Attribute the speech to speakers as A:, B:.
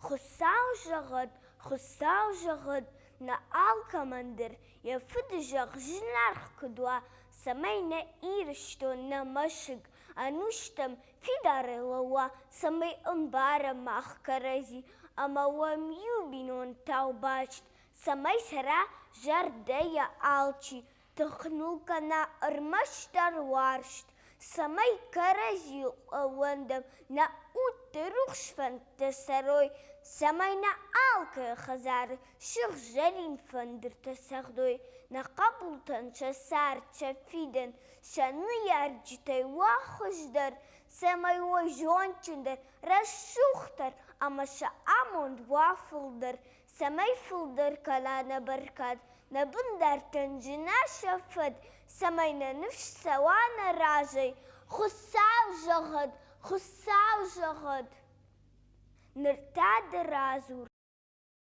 A: Хуыцау зӕгъӕд, Хуыцау зӕгъӕд, нӕ алкӕмӕн дӕр йӕ фыды зӕхх зынаргъ куыд уа, цӕмӕй нӕ Ирыстон, нӕ мӕсыг ӕнустӕм фидарӕй лӕууа, цӕмӕй ӕмбарӕм мах кӕрӕдзи ӕмӕ уӕм иу бинонтау баст, цӕмӕй цӕра зӕрдӕйӕ алчи, тых ныл кӕна ӕрмӕстдӕр уарзт, цӕмӕй кӕрӕдзийыл ӕууӕндӕм, нӕ удты рухс фӕндтӕ цӕрой, цӕмӕй нӕ алкӕй хӕдзары сыгъзӕрин фӕндыртӕ цӕгъдой, нӕ хъӕбултӕн сӕ цард, сӕ фидӕн, сӕ ныййарджытӕй уа хуыздӕр, цӕмӕй уой зондджындӕр, рӕсугъддӕр ӕмӕ сӕ амонд уа фылдӕр, цӕмӕй фылдӕр кӕна нӕ бӕркад, нӕ бындартӕн зына сӕ фӕд, цӕмӕй нӕ ныфс цӕуа нӕ разӕй. Хуыцау зӕгъӕд, Хуыцау зӕгъӕд! Ныр та ды радзур.